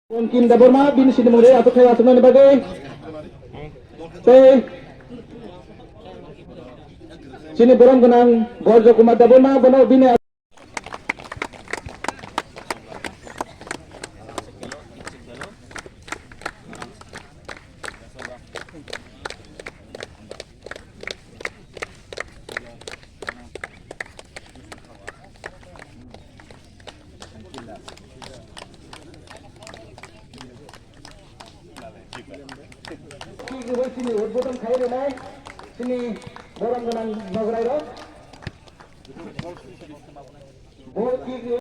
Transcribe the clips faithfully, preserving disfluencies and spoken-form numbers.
Bongkim Debbarma bini sinimung rwi aswk khe aswknani bagwi tei chini borom gwnang Borjo Kumar Debbarma bono bini Chini uddhibodon khai rwnai chini borom gwnang nograi rok. Ball kick.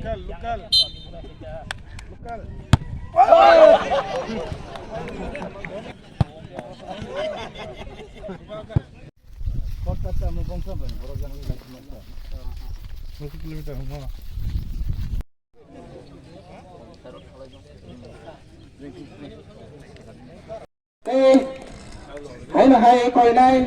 Local, local, local. Kota tamu bongsa bani, borok yang lagi masa. Berapa kilometer, Huma? Tei haino hai koinai.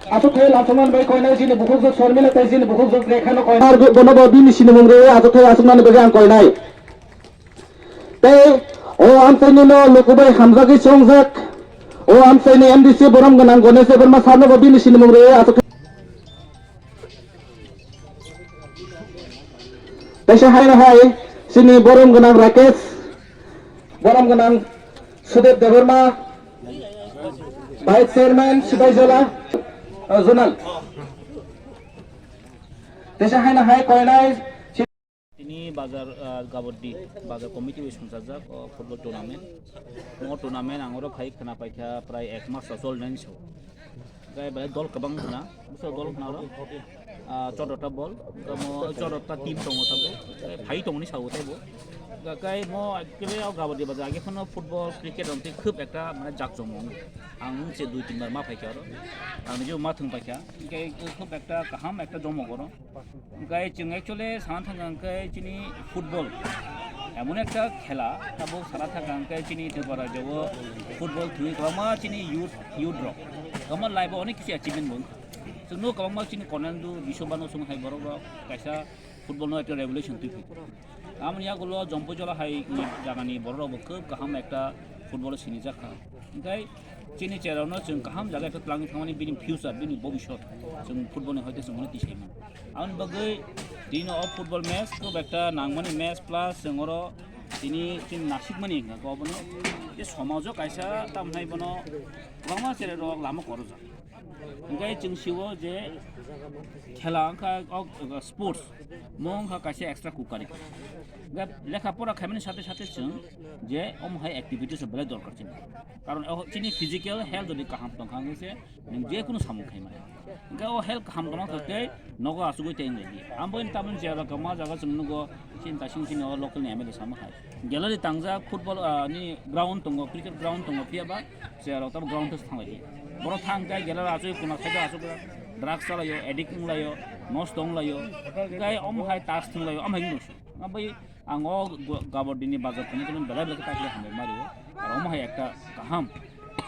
Aswk khe lamsoknani bai koinai chini bukhukjwk Sormila tei chini bukhukjwk Rekhano koinai. Bono bo bini sinimung rwi aswk khe aswknani bagwi ang koinai. Tei o amchaini no lukubai hamjagwi chongjak. O amchaini M D C borom gwnang Ganesh Debbarma sir no bo bini sinimung rwi aswk khe. Teisa haino hai chini borom gwnang Rakesh, borom gwnang Sudeb Debbarma, Vice Chairman Sipaijala, uh, Zonal. Teisa haino hai koinai. Tini bazar, uh, Gabordi bazar committee bai songchajak o football tournament. O tournament ang oro phai khwna paikha prai ek mas o cholnani so. Gai bai dol kwbang khwna, buso dol khwna oro. Ah, chodota bol, omo chodota team tongo tabo. Gai phai tongni sao taibo. Ga-, gai mo kebe o Gabordi bazar age phano football, cricket rok tei khub ekta mane jak jomong. Ang se dui tin bar ma phaikha oro. Ang nijebo ma thwng paikha. Gai khub ekta kaham ekta jomok oro. Hwnkhe chwng actually sana thangkha hwnkhe chini football emon ekta khela, tabuk sana thangkha hwnkhe chini Tripura rajyo o football thwngwi kwbangma chini youth, youth rok kwbangma life o onek kisu achievement bo wngkha. Chwngno kwbangma chini Cornel Du, Biswabanu chwng hai borok rok kaisa football no ekta revolution twi phai. Aboni yagulo Jompuijala hai ni jagani borok rok bo khub kaham ekta football o sinijak kha. Hwnkhe chini cheraino chwng kaham jaga ekta twlangwi thangmani bini future, bini bobisot chwng football ni hoite chwng bono tisai mano. Aboni bagwi tini o football match khub ekta nangmani match plus chwng oro tini chini nasikmani hwnkha khe obono tei somajo kaisa tamhinai bono kwbangma cherai rok lama kwrwkjak. Hwnkhe chwng sio je khela wngkha o, o sports mo wngkha kaisa extra curricular. Hwnkhe lekha pora khaimani sate sate chwng je omo hai activities belai dorkar chini. Karon o chini physical health jodi kaham tongkha hwnkhe se nwng je kunu samung khai maya. Hwnkhe o health kaham tongma khe tei nogo achugwi tei wnglaidi. Ambo tamoni jera kama jaga chwng nugo chini tasing chini o local ni M L A sama hai. Gallery tangjak football, ah, ni ground tongo, cricket ground tongo, phiya ba chwng rok tamo ground thanglaidi. Borok thang khe gallery achuk kuna khaida achuk drugs chalaio, addict wnglaio, nosto wnglaio. Hwnkhe omo hai task thwnglaio, omo hai wnglaio. Abo ang o Gabardini bazar tongwi tongwi belai belai khe takhwlai hambai mario. Aro omo hai ekta kaham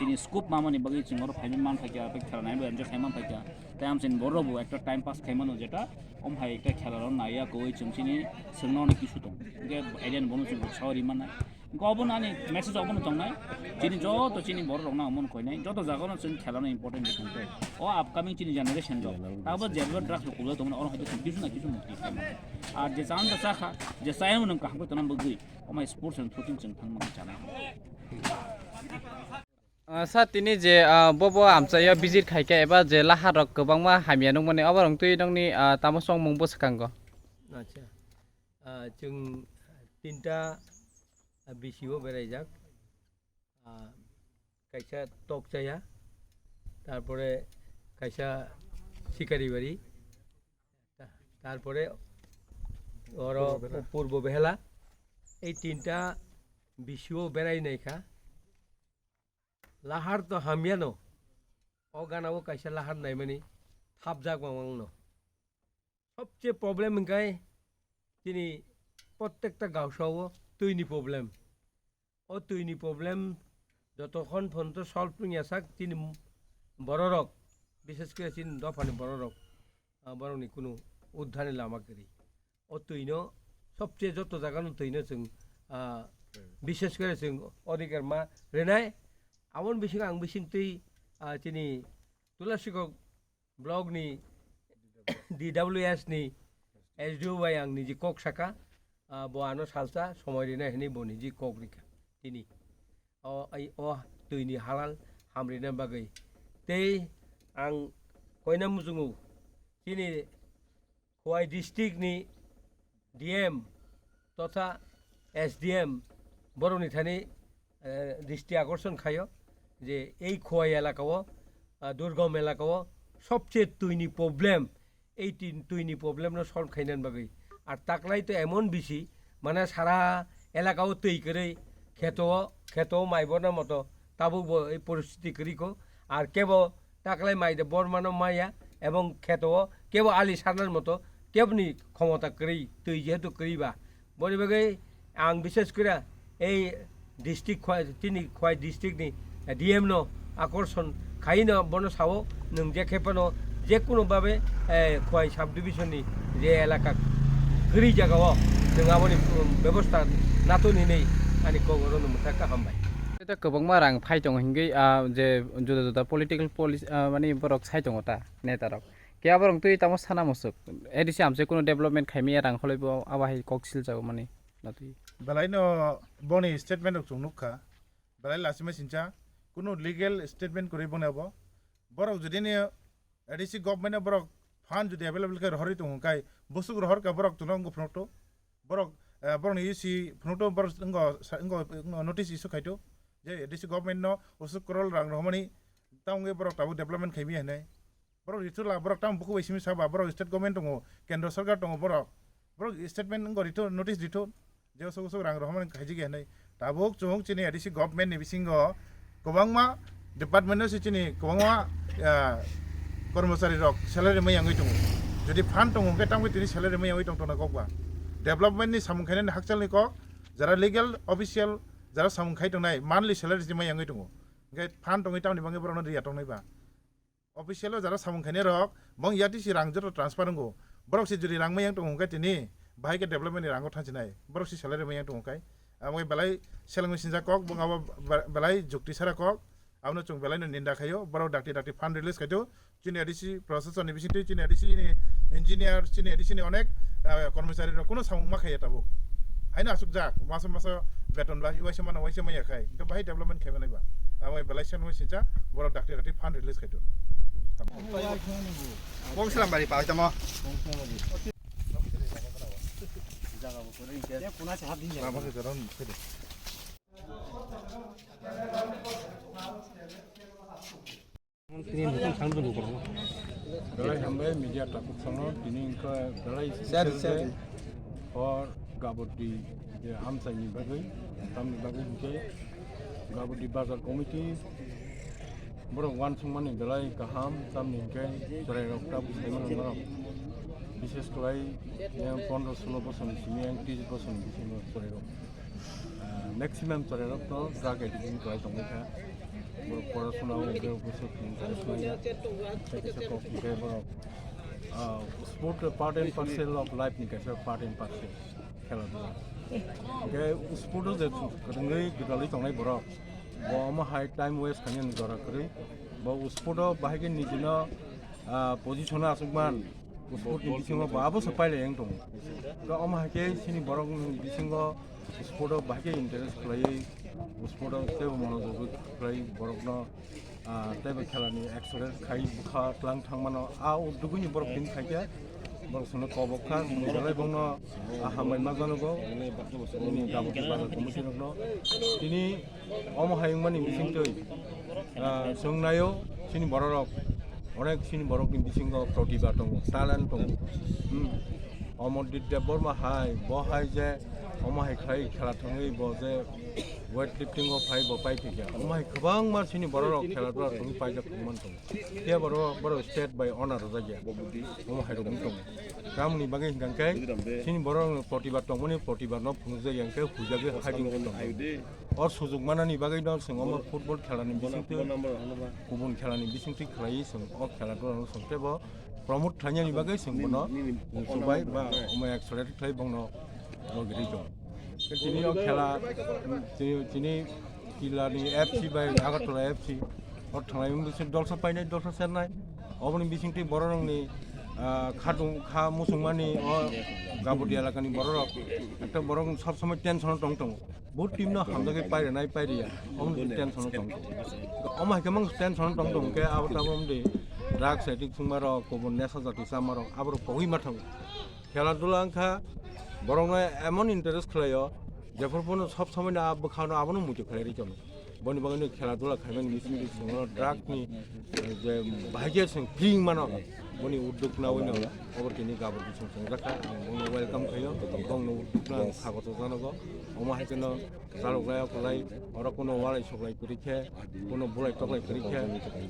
Chini scope mamani bagwi chwng oro phaiwi man phaikha, tei khela naibo enjoy khai man phaikha. Tei amchini borok bo ekta time pass khai mano, jeta om hai ekta khela rok naiya koi chwng chini swngna onek kisu tong. Hingke idea ni bono chwng sawi ri mannai. Hingke obo nani message obo no tongnai. Chini joto chini borok rok na omo no koinai. Joto jaga no chwng khela no important di tongkhe. O upcoming chini generation rok. Abo jeba drugs rok kulai tongmani oro hai to chwng kisu na kisu mukti khai mano. Ar je chan da chakha, je chayang nang kaham khe tonang bagwi. Omai sports and shooting chwng thangma chanai. Ah, sir, tini je, ah, bobo amchaio visit khaikha eba je laharok kwbangma hamya nukmani, oborok twi nokni, ah, tamo chongmung bwswkango? Acha. Ah, chwng tinta, ah, bisio beraijak. Ah, kaisa Tokchaya, tarpore kaisa Sikaribari, ta-, tarpore oro Purbo Behela. Purbo Behela. Ei tinta bisio berai naikha. Lahar to hamyano. O ganao kaisa lahar naimani thapjak mangmangno. Sobse problem hingkai chini prottekta gaosao twini problem. O twini problem jotokhon phonto solve wngya sak chini bororok, bishes kore chini dophani bororok, ah, borokni kunu uddharni lama kwrwi. O twino sobse joto jagano twino chwng, ah, bishes kore chwng odhikar ma rwnai. Aboni bisingo ang bising twi, ah, chini Tulasikok block ni D W S ni S D O bai ang niji kok saka, ah, bo ano salsa somoi rina hinui bo niji kok rika tini. O, ai, o twi ni halal hamrina bagwi. Tei ang koina muchungo chini Khowai district ni D M totha S D M borokni thani, eh, dristi akorson khaio je ei Khowai elakao, ah, Durgam elakao sobse twini problem, ei tin-, twini problem no solve khainani bagwi. Ar taklai to emon bisi, mane sara elakao twi kwrwi, kheto, kheto mai borna moto tabuk bo ei poristiti kwrwi kho. Ar kebo taklai mai de bormano maya ebong kheto o kebo ali sarnar moto kebni khomota kwrwi twi jehetu kwrwi ba. Boni bagwi ang bishes kura ei district Khowai, chini Khowai district ni D M no akorson khaino bono sao nwng je khe phano je kuno babe, eh, Khowai sub division ni je elaka kwrwi jaga o nwng aboni bebosta nato hinwi ani kok oro no mwthaka hambai. Tei kwbangma rang phai tongo hingwi, ah, je juda juda political policy, ah, mani borok sai tongo ta neta rok. Khe aborok twi tamo sana musuk. A D C amchai kunu development khaimaya rang kholoi bo abo hai kok sil jago mani natwi. Belai no boni statement rok chwng nukha. Belai lachima sincha kunu legal statement kwrwi boni abo. Borok jodi ni A D C government no borok fund jodi available khe rohorwi tongo hwnkhe bwswk rohor kha borok chwngno wngkha phunukto. Borok, eh, borokni U C phunukto borok wngkha sa-, wngkha, wngkha notice issue khaito. Je A D C government no usuk crore rang rohormani tamo wngwi borok tabuk development khaimaya hinwi. Borok rithula borok tamo bukhuk bai simi saba borok state government tongo, kendro sarkar tongo borok. Borok statement wngkha rithun, notice rithun. Je usuk usuk rang rohormani khaijak ya hinwi. Tabuk chwng chini A D C government ni bisingo kwbangma department no se chini kwbangma, ah, kormochari rok salary mai yangwi tongo. Jodi fund tongo hwnkhe tamo tini salary mai yangwi tong tongna kok ba. Development ni samung khainani hakchal ni kok, jara legal official, jara samung khai tongnai monthly salary se mai yangwi tongo. Hwnkhe fund tongwi tamni bagwi borokno riya tongnai ba. Official o jara samung khainai rok bong A D C rang joto transfer wngo. Borok se jodi rang mai yang tongo hwnkhe tini bahai khe development ni rango thansinai. Borok se salary mai yang tongo kai. Amo belai selengwi sinjak kok bong abo be-, belai jukti sara kok. Abono chwng belai no ninda khaio. Borok dakti dakti fund release khaito. Chini A D C procession ni bisingtwi chini A D C ni engineer, chini A D C ni onek, ah, kormochari rok kuno samung ma khaiya tabuk. Haino asukjak, masa masa beton ba uaisa mano uaisa maya khai. Hwnkhe bahai development khaimanai ba. Amo belai seno sincha borok dakti dakti fund release khaito. Kok selam bari pa tamo. Belai hambai media takhuk songno tini wngkha belai special day. Hor Gabodi je amchaini bagwi, tamni bagwi hinkhe Gabodi Bazar Committee borok uansukmani belai kaham, tamni hinkhe chwrairok tabuk saimano norok, bishes kwlai yang pondro solo bosorni simi yang tris bosorni bisingo chwrairok, ah, maximum chwrairokno drug addict wngwi kwlai tongwi kha. Borok porasona o hwnkhe bwswk interest manya. Tei kaisa kok hwnkhe borok, ah, sport part and parcel of life ni kaisa part and parcel khela dula. Hwnkhe sport o je kwrwngwi gwdalwi tongnai borok, bo omo hai time waste khainani jora kwrwi. Bo sport o bahai khe nijino, ah, position o aswk man. Sport ni bisingo bo abo se pailai wng tongo. Hwnkhe omo hai khe chini borok ni bisingo sport o bahai khe interest khlaiwi, sport o teibo monojogwi khlai borokno, ah, teibo khelani exercise khai bwkha tlang thangmano. A udugwi ni borok tini khai khe borok sono kobok kha, mui belai bongno, ah, hambai ma janogo, nini gabon bazar committee rokno. Tini Omo hai wngmani bisingtwi, ah, chwng naio, chini bororok, onek chini borokni bisingo protibha tongo, talent tongo. Hmm. Omorjit Debbarma hai, bo hai je omo hai khlai khela thangwi bo je weightlifting o phai bo pai thwikha. Omo hai kwbangma chini bororok khela dula thangwi paijak thangman tongo. Phiya borok, borok state by honor rwjakya. Omo hai rok wng tongo. Tamoni bagwi hwnkha khe chini bororokni protibha tongmani protibha no phunukjakya hwnkhe huijagwi hiding wng tongo. O sujuk manani bagwi no chwng omo football khelani bisingtwi, kubun khelani bisingtwi khlaiwi chwng o khela dulano chwng teibo promote khlainani bagwi chwng bono chubai ba omo exercise khlai bongno rogiri tongo. Tini o khela, tini, tini Kilani F C bai Agartala F C o thanglai wng bising dolsa painai, dolsa sernai. Oboni bisingtwi bororokni, ah, khatung kha muchungmani o Gabodi elakani bororok ekta borok sob somoi tension o tong tongo. Bo team no hamjagwi pairinai pairiya, omo tension o tong tongo. Omo hai khe mang tension o tong tongo khe abo tabok wngdi drugs addict chwngmarok, kubun nesa jati chamarok aborok pogwi ma thango. Khela dula wngkha borokno emon interest khlaio, jephuru phano sob somoi no a bwkhano abono muitu khlai rwi tongo. Boni bagwino khela dula khaimani bisingtwi chwngno drug ni, eh, je bahai khe chwng free wng mano, boni udduk nawino obo tini gabur bising chwngjakha. Ang bono welcome khaio, bongno udduk no ang sagoto janogo. Omo hai kheno chalok lai okolai, oro kuno walai soklai kwrwi khe, kuno bulai toklai kwrwi khe,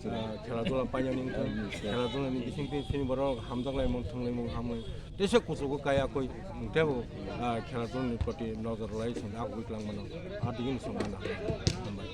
ah, khela dula painani wngkha. Khela dula ni bisingtwi chini borok hamjak laimung, thwng laimung hamwi, teisa kuchugo kaya koi, tebo, ah, khela dula ni proti nojor lai chwng agugwi twlang mano. Ah, digini chwng mano. Hambai.